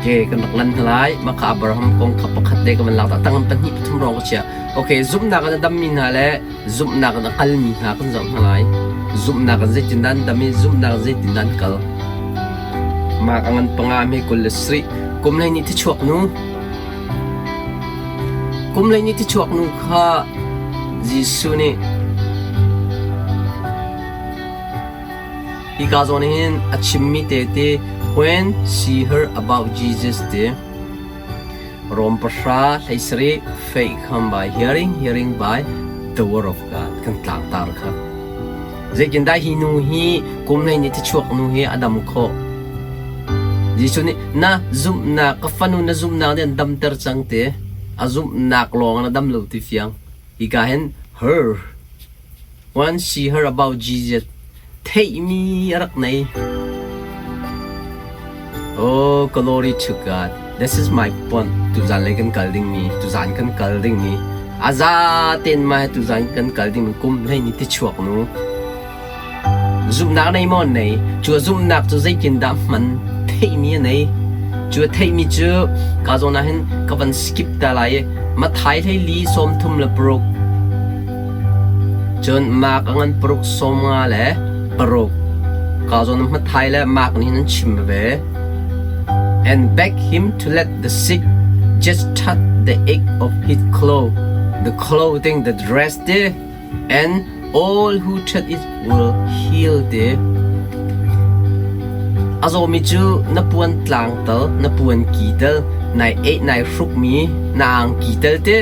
Okay, kan rak lan hna lai. Mah kha Abraham kong kha pakhat te ka van lak ta. Tang pahnih pathum rong ka chia. Okay, zumhnak in a dammi hna le zumhnak in a kalmi hna kan zoh hna lai. Zumhnak in zeitindah an dam i zumhnak in zeitindah an kal. Mark a ngan panga me 27. Kum hlei nih thichuak nu. Kum hlei nih thichuak nu kha Jesuh nih Hika zawn hin a chimmi tete When she heard about Jesus ti Rom pahra 17 faith come by hearing, hearing by the word of God kan tlangtar kha. Zeitindah hi nu hi kum hlei ni thichuak nu hi a dam khawh? Jesuh nih na zumhnak ka fanu na zumhnak nih an damter cang ti a zumhnak lawng in a dam lo ti fiang. Hika hin her Once she heard about Jesus, theihmi a rak nei. Oh, glory to God. This is my point. Tuzan lei kan kal dingmi, tuzan kan kal dingmi. A za tein ma he tuzan kan kal dingmi kum hlei ni ti chuak nu. Zumhnak nei maw nei? Cu a zumhnak cu zeitindah hman theihmi a nei? Cu a theihmi cu ka zawn ah hin ka van skip ta lai i Mathai hlei li 36 Cun Mark a ngan paruk 56. Ka zawn Mathai le Mark nih hin an chim ve. And beg him to let the sick just touch the edge of his cloth, the clothing, the dress te, and all who touch it will heal te. A zawmi cu na puan tlang tal, na puan ki tal, nai eih nai hrukmi na angki tal te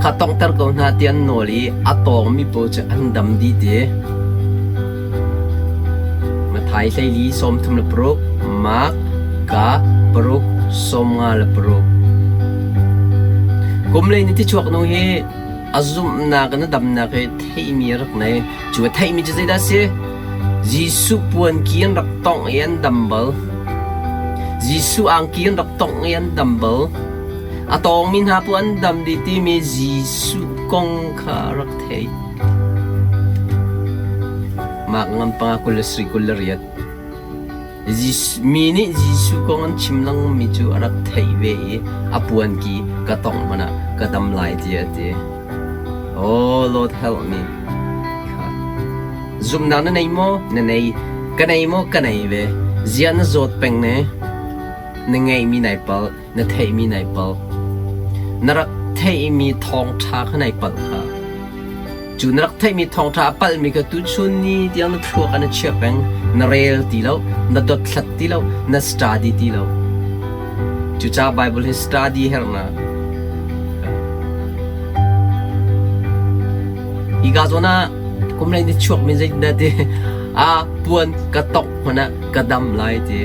kha tonghter ko hna ti an nawl i a tawngmi pawl cu an dam dih ti. Mathai 14 36, Mark ka paruk 56. Kum lei ni ti chuak nu hi a zumhnak in a damnak hi theihmi a rak nei. Cu a theihmi cu zeidah a si? Jesuh puanki an rak tongh i an dam bal. Jesuh angki an rak tongh i an dam bal. A tawngmi hna pu an dam dih timi Jesuh kong kha a rak theih. Mark ngam panga 20 28. Mi nih Jesuh kong an chim lengmangmi cu a rak theih ve i a puanki ka tongh hmanh ah ka dam lai tiah a ti. Oh Lord help me. Zumhnak na nei maw? Na nei. Ka nei maw? Ka nei ve. Ziah na zawt peng ne? Na ngeihmi nai palh, na theihmi nai palh. Na rak theihmi thawngṭha kha nai palh kha. Cu na rak theihmi thawngṭha a palhmi kha tuchun ni tiang na thluak ah na chia peng, na rel ti lo, na dothlat ti lo, na study ti lo. Cucaah Bible hi study herhnak. Hika zawn ah kum lei ni chuakmi zeitindah ti a puan ka tongh hmanh ah ka dam lai ti.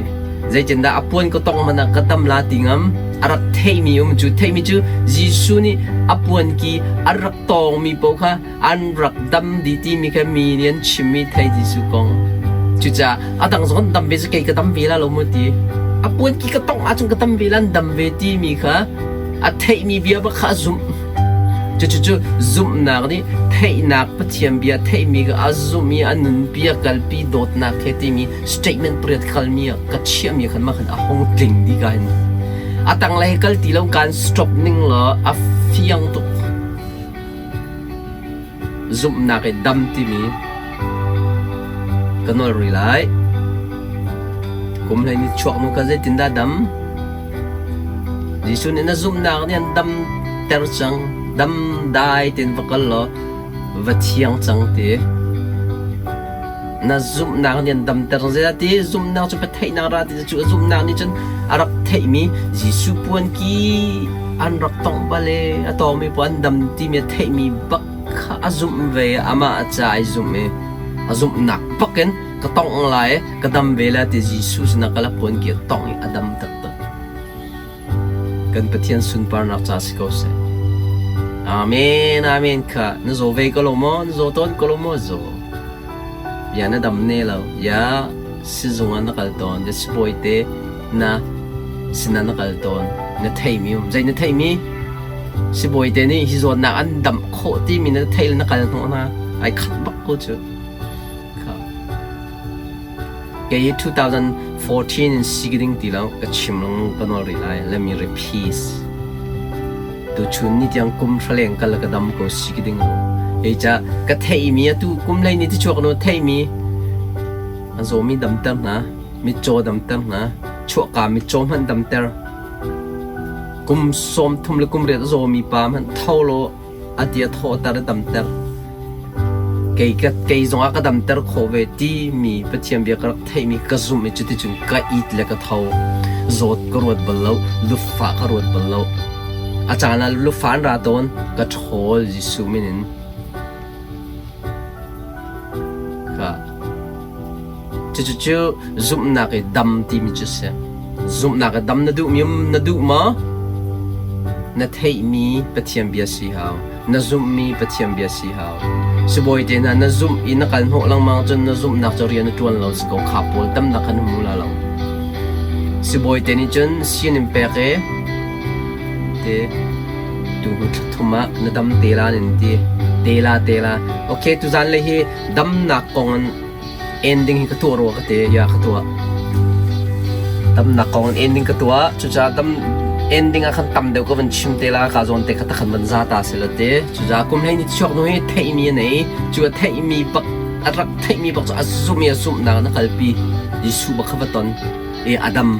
Zeitindah a puan ka tongh hmanh ah ka dam la ti ngam. A rak theihmi um cu theihmi cu Jesuh nih a puanki a rak tawngmi paoh kha an rak dam dih timi kha mi nih an chimmi thei Jesuh kong. Cucaah a dang zong an dam ve cu kei ka dam ve la lo mu ti. A puanki ka tongh ahcun ka dam ve la an dam ve timi kha a theihmi bia bak kha a zumh. Cucu zumhnak nih theihnak Pathian bia theihmi kha a zumh i a nunpi a kalpi dawtnak he timi statement pariat kalmi ah ka chiahmi khan mah khan a hung tling dih ka hin. A tanglei kal ti lo kan stop ning law a fiang tuk. Zumhnak i dam timi ka nawl rih lai. Kum hlei ni chuak nu kha zeitindah dam? Jesuh nih na zumhnak nih an damter cang. Dam dai tein va kal law va thiang cang ti. Na zumhnak nih an damter zeidah ti zumhnak cu theihnak ra ti cu zumhnak nih cun a rak theihmi Jesuh puanki an rak tongh bal i a tawngmi paoh an dam timi a theihmi bak kha a zumh ve i amah ca ai zumh i a zumhnak bak in ka tongh lai ka dam ve lai ti Jesuh sinah kal a puanki a tongh i a dam taktak. Kan Pathian sunparnak ca si ko seh. Amen, amen kha na zaw ve ko lo maw? Na zaw tawn ko lo maw? Zaw. Ya na dam ne lo. Ya sizung ah na kal tawn. Ya sibawi te na sinah na kal tawn. Na theimi um. Zei na theimi? Sibawi te nih hi zawtnak an damh khawh timi na theih le na kal hnawh hna. Ai khat bak ko cu. Kha. Kei hi 2014 in si ding ti lo ka chim lengmang ka nawl rih lai. Let me repeat. Tuchun ni tiang kum hra leng kal ka dam ko si ding lo. Hei ca ka theimi atu kum hlei ni ti chuak nu theimi a zawmi damter hna, mitcaw damter hna, chuahka mitcaw hmanh damter. Kum 30 le kum riat a zawmi pa hmanh tho law a ti a thawhter a damter. Kei ka kei zongah ka damter khawh ve timi Pathian bia ka rak theihmi ka zumh i cuticun ka it le ka tho. Zawt ka ruat bal lo, lufah ka ruat bal lo. A caan ah lufah an ra tawn, ka ṭhawl Jesuh min in. Ka Cucu zumhnak i dam timi cu a si. Zumhnak i dam na duhmi um na duh maw? Na theihmi Pathian bia si hau. Na zumhmi Pathian bia si hau. Sibawi te hna na zumh i na kal hnawh lengmang cun na zumhnak cu rian na ṭuan lo si ko kha pawl damnak kha na hmu la lo. Sibawi te nih cun sin in pek i te tu hnu thla thum ah na dam te la nin ti. Te la te la. Okay tuzan le hi damnak kong in ending hi ka tuah rua ka ti ya ka tuah damnak kong in ending ka tuah cucaah dam ending ah khan tam deuh ka van chim te la ka zawn te kha takhan van za ta se la te cucaah kum hlei ni chuak nu hi theihmi a nei cu a theihmi bak a rak theihmi bak cu a zumh i a zumhnak na kalpi Jesuh bak kha va ton i Adam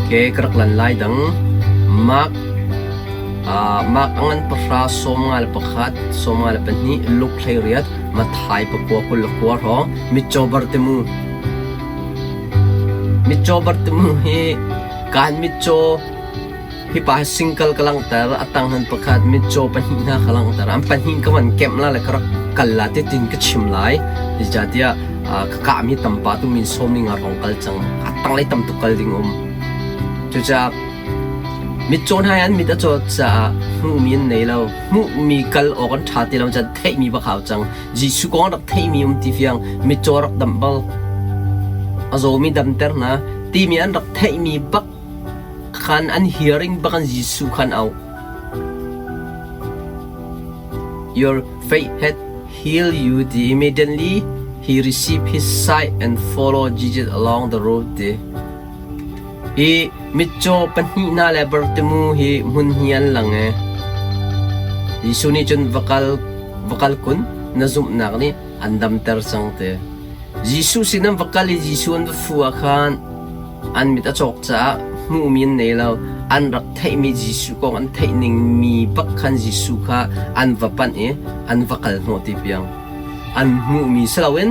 Ke ka rak lan lai dang. Mark Mark a ngan pahra 51, 52, Luke 18, Matthai pakua 29 hrawng mitcaw Bartimu. Mitcaw Bartimu hi kaan mitcaw hi pa hi single ka langhter a tang han pakhat mitcaw pahnih hna ka langhter an pahnih ka van kemh la le ka rak kal la ti tin ka chim lai zeicahtiah ka kahmi tampa tu min sawm ning ah rong kal cang a tanglei tam tuk kal ding um cucaah mitcaw hna an mit a cawt caah hmuhmi an nei lo hmuhmi kal awk an ṭha ti lo caan theihmi bak hau cang Jesuh kong rak theihmi um ti fiang mitcaw rak damh bal a zawmi damter hna timi an rak theihmi bak Khan an hearing bak an Jesuh khan auh. Your faith had healed you ti immediately he received his sight and followed Jesus along the road ti. Hi mitcaw pahnih hna le Bartimu hi hmun hi an lang e. Jesuh nih cun va kal kun na zumhnak nih an damter cang ti. Jesuh sin an va kal i Jesuh an va fu ah khan An mit a cawk caah hmuhmi an nei lo. An rak theihmi Jesuh kong an theih ningmi bak khan Jesuh kha an va panh i an va kal hnawh ti piang. An hmuhmi si loin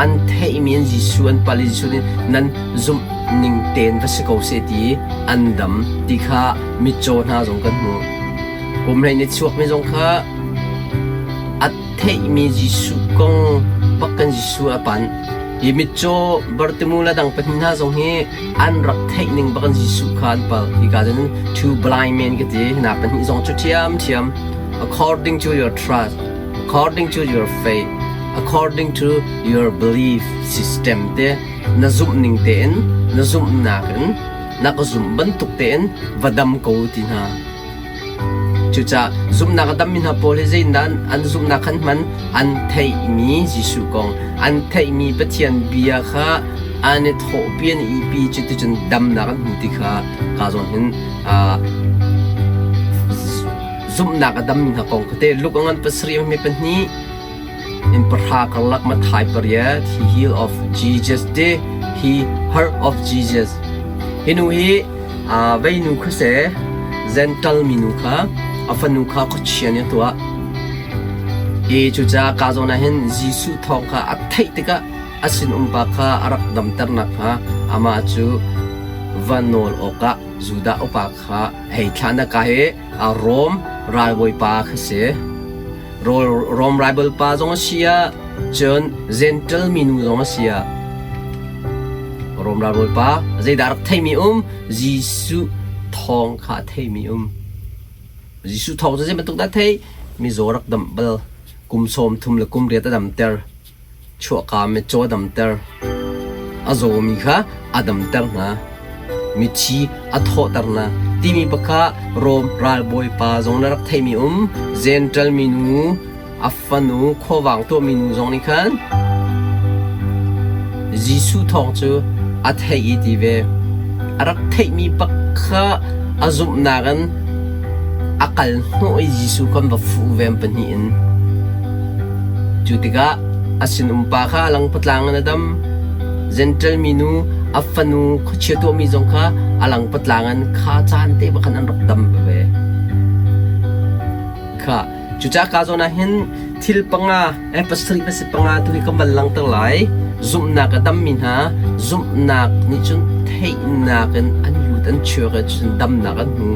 an theihmi in Jesuh an pal i Jesuh nih nan zumh ning tein va si ko seh ti an dam ti kha mitcaw hna zong kan hmuh. Kum hlei ni chuakmi zong kha a theihmi Jesuh kong bak kan Jesuh a panh. Hi mitcaw Bartimu le dang pahnih hna zong hi an rak theih ning bak in Jesuh kha an pal. Hika cun two blind men ka ti. Hna pahnih zong cu ṭhiamṭhiam according to your trust, according to your faith, according to your belief system te na zumh ning tein na zumhnak in na ka zumh bantuk tein va dam ko ti hna. Cucaah zumhnak a dammi hna pawl hi zeitindah an zumhnak khan hman an theihmi Jesuh kong, an theihmi Pathian bia kha an i thawhpi an i ihpi cuticun damnak an hmu ti kha ka zawn hin zumhnak a dammi hna kong kha te Luke a ngan pasarih mi pahnih in pahra karlak Matthai pariat he heal of Jesus te he heart of Jesus hi nu hi veinu kha se Gentle minu kha a fanu kha khuachia nih a tuah i cucaah ka zawn ah hin Jesuh thawng kha a theih tikah a sinum pa kha a rak damternak kha amah cu va nawl awkah Judah upa kha hei thlah na ka hi Rom ralbawipa kha si. Rom raibal pa zong a si ah cun Gentle minu zong a si ah Rom ralbawi pa zeidah rak theimi um Jesuh thawng kha a theimi um Jesuh thawng cu zei bantuk dah thei mizaw rak damh bal kum sawm thum le kum riat a damter Chuahka mitcaw a damter. A zawmi kha a damter hna. Mithi a thawhter hna timi pakha Rom ralbawipa zong na rak theihmi um Gentle minu a fanu khuavang tuahmi nu zong nih khan Jesuh thawng cu a theih i ti ve. A rak theihmi bak kha a zumhnak in a kal hnawh i Jesuh kha an va fuh ve an pahnih in. Cu tikah a sinum pa kha a langpatlang in a dam. Jentail minu a fanu khuachia tuahmi zong kha a langpatlang in kha caan te bak khan an rak dam ve. Kha cucaah ka zawn ah hin thil panga eh pasarih pasi panga tu hi ka van langhter lai. Zumhnak a dammi hna zumhnak nih cun theihnak in an lut an chuak i cun damnak an hmu.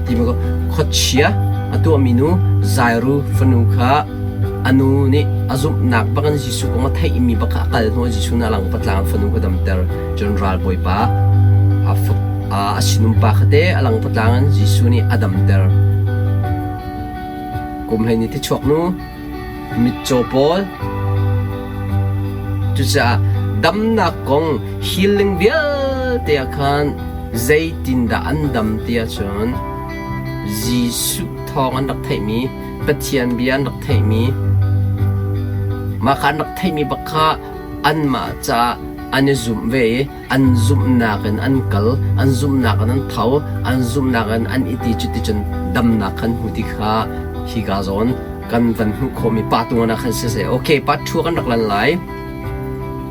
Timi ko khuachia a tuahmi nu Jairu fanu kha a nu nih a zumhnak bak in Jesuh kong a theihmi bak kha a kal hnu Jesuh nih a lang patlang fanu kha damter. Cun ralbawipa a sinum pa kha te a lang patlang in Jesuh nih a damter. Kum hlei ni ti chuak nu mitcaw pawl cucaah damnak kong healing vialte ah khan zeitindah an dam ti ahcun Jesuh thawng an rak theihmi Pathian bia an rak theihmi mah kha an rak theihmi bak kha anmah caah an i zumh ve i an zumhnak in an kal, an zumhnak in an tho, an zumhnak in an i ti cuticun damnak kan hmu ti kha hika zawn kan van hmuh khawhmi pa tuan ah khan siseh okay pa thu kan rak lan lai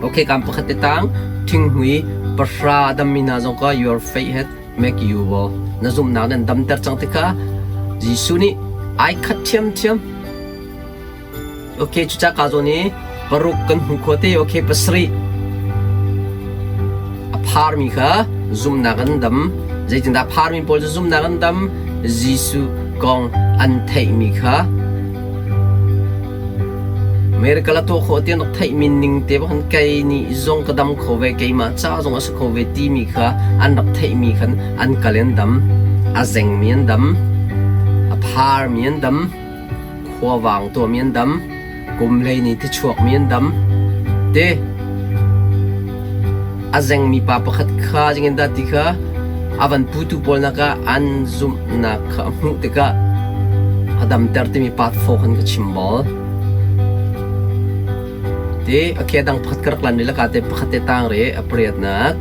okay kam pakhat te tang thinghmui pahra dammi hna zong ka your faith had make you well na zumhnak nan damter cang tikah Jesuh nih ai khat ṭhiamṭhiam Okay, cucah ka zawn i paruk kan hmuh khawh te. Okay, pasarih. A pharmi kha zumhnak an dam. Zeitindah a pharmi pawl cu zumhnak an dam? Jesuh kong an theihmi kha Miracle a tuah khawh ti an rak theihmi ning te bak kei nih zong ka dam kho ve, keimah ca zong a si kho ve timi kha an rak theihmi khan an kal in dam. A zengmi an dam. A pharmi an dam. Khuavang tuahmi an dam, kum hleini ti chuakmi an dam. Te a zengmi pa pakhat kha zingin dah ti kha a van putu pawl nakah an zumhnak kha a hmuh tikah a damter timi part 4 khan ka chim bal. Te okay dang pakhat ka rak lan laka te pakhat te tang re a pariatnak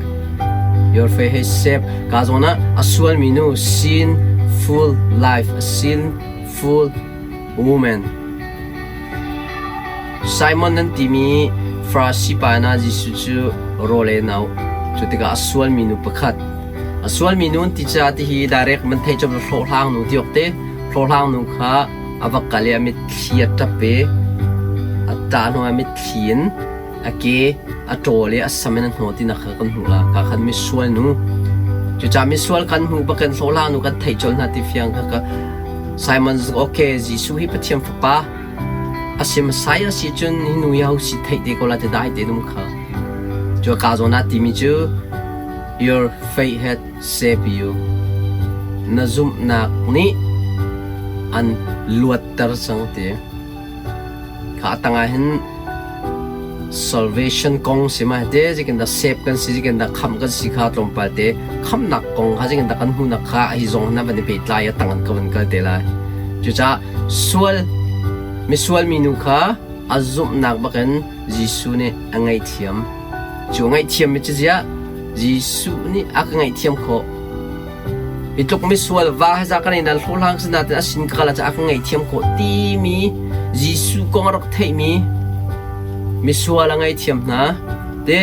your faith has saved ka zona a sualmi nu sin full life a sin Full woman. Simon nan timi Farasi pa hna Jesuh cu rawl ei an auh. Cu tikah a sualmi nu pakhat. A sualmi nu an ti caah tihi direct man thei cawm hlawhhlang nu ti awk te. Hlawhhlang nu kha a va kal i a mitthli a ṭap i a ṭah hnuah mitthli in a ke a ṭawl i a sam in a hnawh tinak kha kan hmuh la. Kha khan misual nu. Cucaah misual kan hmuh bakin hlawhhlang nu kan theih colh hna ti fiang kha ka Simon okay Jesuh hi Pathian fapa a si Messiah si cun hi nu hi ho si theih te ko la ti dai te dum kha. Cu ka zawn ah timi cu your faith had saved you. Na zumhnak nih an luatter cang ti. Kha a tangah hin salvation kong si ma te zikin dah save kan si zikin dah khamh kan si kha tlawmpal te khamhnak kong kha zikin dah kan hmuhnak kha hi zong na van i pehtlai a tang an ka van kal te lai. Cucaah sual misual minu kha a zumhnak bakin Jesuh nih a ngaihthiam. Cu a ngaihthiam mi cu ziah Jesuh nih a ka ngaihthiam khawh. Hi tluk misual va he za kan in nan hlawhhlang si nain a sin ka kal ah a ka ngaihthiam khawh timi Jesuh kong a rak theihmi misual a ngaihthiam hna te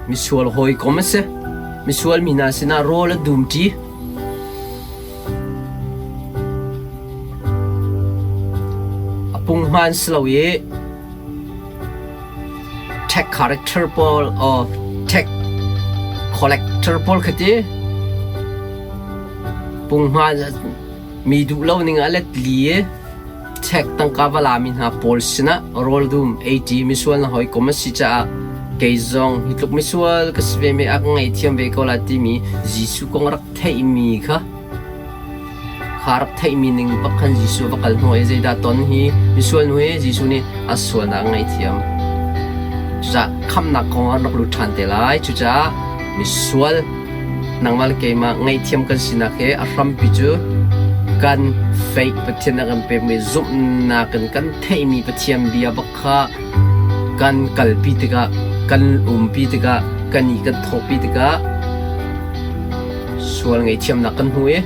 misual hawikom a si misual mi hna sinah rawl a dumṭi a punghman si lo i Tech character pawl or tech collector pawl kha ti punghma mi duh lo ning a let li i tech tangka va lami hna pawl sinah rawl dum ei ṭi misual na hawikom a si caah kei zong hi tluk misual ka si ve mi a ka ngaihthiam ve ko la timi Jesuh kong a rak theihmi kha Kha rak theihmi ning bak khan Jesuh va kal hnawh i zeidah ton hi misual nu hi Jesuh nih a sualnak a ngaihthiam. Cucaah khamhnak kong ah an rak lut ṭhan te lai. Cucaah misual nangmah le keimah ngaihthiam kan sinak hi a hrampi cu kan faith Pathian a kan pekmi zumhnak in kan theihmi Pathian bia bak kha. Kan kalpi tikah, kan umpi tikah, kan i kan thawhpi tikah sual ngaihthiamnak kan hmu i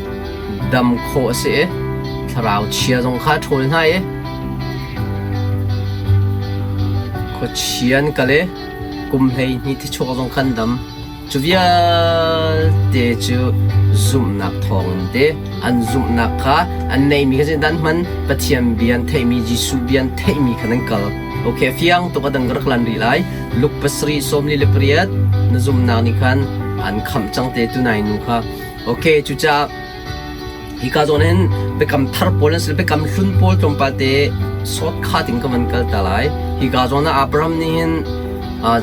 dam khawh a si i thlarau chia zong kha a ṭhawl hna i khuachia an kal i kum 12 thichuak zong khan dam. Cu vialte cu zumhnak thawngin te an zumhnak kha an neihmi kha zeidah an hman? Pathian bia an theihmi, Jesuh bia an theihmi khan an kal. Okay, fiang tuk a dang ka rak lan rih lai. Luke 7:48 na zumhnak nih khan an khamh cang te tunai nu kha. Okay, cucaah Hika zawn hin biakam thar pawl an si, biakam hlun pawl tlawmpal te sawt khat in ka van kal ta lai. Hika zawn ah Abraham nih hin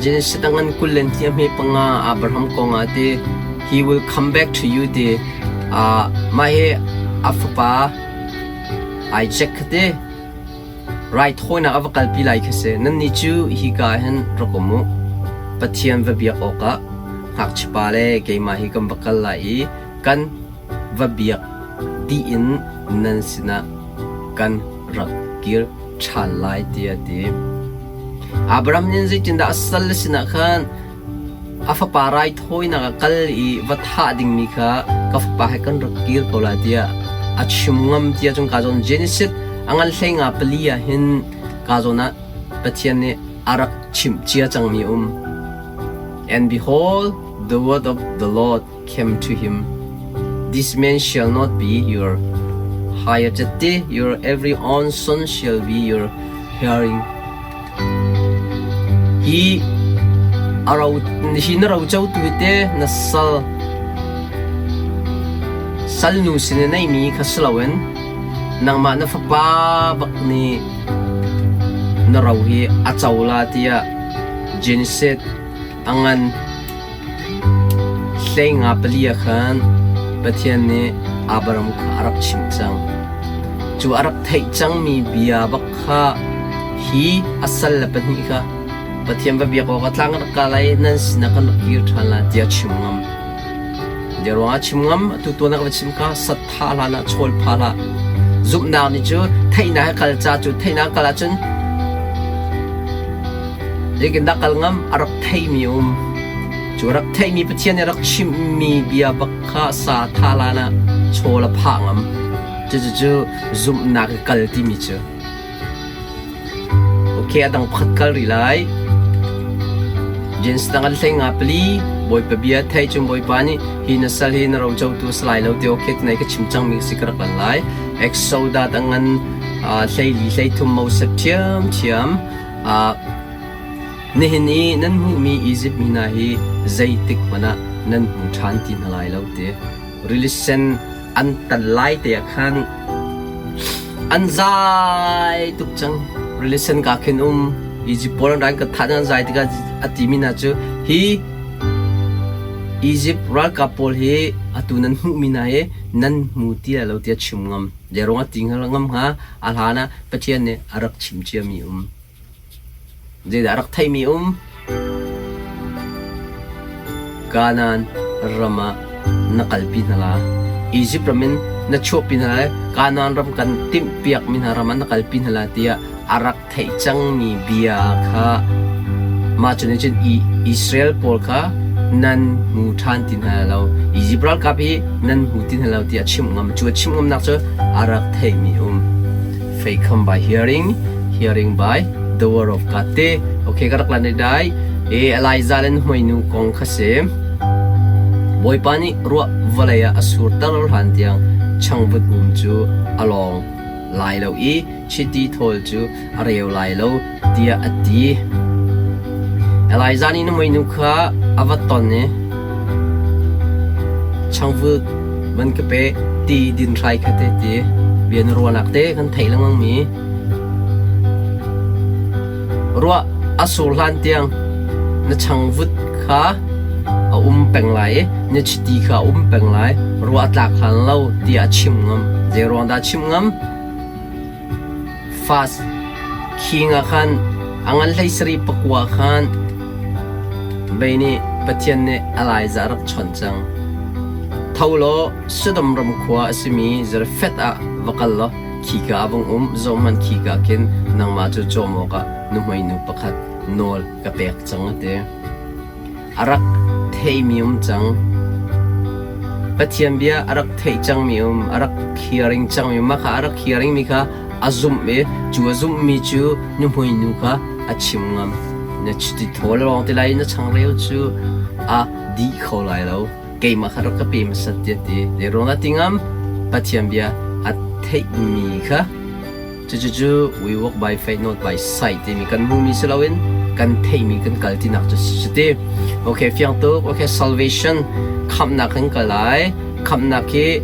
Genesis a ngan 20 le hnih a hme panga Abraham kong ah ti he will come back to you ti mah hi a fapa Isaac kha ti raithawinak a va kalpi lai khi si. Nannih cu hika ah hin rak um u. Pathian va biak awkah ngakchiapa le keimah hi kan va kal lai i kan va biak dih in nan sinah kan rak kir ṭhan lai tiah a ti. Abraham nih zeitindah a salle sinah khan a fapa raithawinak ah kal i va thah dingmi kha ka fapa he kan rak kir ko lai tiah a chim ngam tiah cun ka zawn Genesis a ngan 54 ah hin ka zawn ah Pathian nih a rak chimh cia cangmi um. And behold, the word of the Lord came to him, This man shall not be your heir, your every own son shall be your hearing. Hi aro hi na ro co tu te na sal sal nu sin na neimi kha si loin nangmah na fapa bak nih na ro hi a co la tiah Genesis a ngan 54 ah khan Pathian nih Abraham kha a rak chimh cang. Cu a rak theih cangmi bia bak kha hi a salle pahnih kha Pathian va biak awkah tlang rak ka lai nan sinah kan rak kir ṭhan lai tiah chim ngam. Bia ruangah chim ngam, atu tuan ah ka va chim kha sattha hlan ah chawl pha hlah. Zumhnak nih cu theihnak he kal ca cu theihnak kal ahcun zeitindah kal ngam a rak theimi um. Cu rak theihmi Pathian nih rak chimmi bia bak kha sa tha hlan ah chawl a phah ngam. Cucu zumhnak i kal timi cu. Okay, a dang pakhat kal rih lai. Jens dang an hlei nga pali Bawipa bia thei cun Bawipa nih hi na sal hi na rocotu a si lai lo ti okay tunai ka chim cangmi si ka rak lan lai. Exoda dang an 14 33 Moses ṭhiamṭhiam nihin i nan hmuhmi Izipt mi hna hi zeitik hmanh ah nan hmu ṭhan ti hna lai lo ti. Rili sen an tan lai te ah khan an zai tuk cang. Rili sen ka khin um Izipt pawl an ran ka thah an zai tikah a timi hna cu hi Izipt ralkap pawl hi atu nan hmuhmi hna hi nan hmu ti lai lo tiah chim ngam. Zei a ti ngam hnga? A hlan ah Pathian nih a rak chim ciami um. Zeidah a rak theihmi um? Kanaan ram ah na kalpi hna la. Izipt ram in na chuahpi hna lai. Kanaan ram kan timhpiakmi hna ram ah na kalpi hna la tiah a rak theih cangmi bia kha mah cu nih cun Israel pawl kha nan hmu ṭhan ti hna lo. Izipt ralkap hi nan hmu ti hna lo tiah a chimh ngam. Cu a chimh ngamnak cu a rak theihmi um. Faith come by hearing, hearing by the word of God te. Okay, ka rak lan dai. E Elijah le hmoinu kong kha si. Bawipa nih ruah vawlei ah a surter hlan tiang changvut um cu a lawng lai lo i chiti thawl cu a reu lai lo tiah a ti. Elijah nih nuhmeinu kha a va ton i changvut van ka pe ti din hrai kha te ti bia na ruahnak te kan theih lengmang mi ruah a sur hlan tiang na changvut kha a um peng lai i na chiti kha a um peng lai ruah a tlak hlan lo tiah a chim ngam zei ruang dah a chim ngam Fast khing ah khan a ngan 39 khan vei nih Pathian nih Elijah a rak chawnh cang. Tho law Sodom ram khua a simi Zarephath ah va kal law khika ah vung um, zohhmanh khika khin nangmah cu cawm awkah. Nuhmei nu pakhat nawl ka pek cang a ti. A rak theimi um cang. Pathian bia a rak theih cangmi um, a rak hearing cangmi um, mah kha a rak hearing mi kha a zumh i cu a zumhmi cu nuhmei nu kha a chim ngam. Na chiti thawl lawng ti lai na changreu cu a dih kho lai lo. Keimah kha rak ka pe hmasat tiah ti. Zeiruang dah ti ngam? Pathian bia a theihmi kha Cucucu we walk by faith not by sight timi kan hmuhmi si loin kan theihmi kan kal tinak cu si ti. Okay, fiang tuk. Okay, salvation khamhnak kan kal lai. Khamhnak hi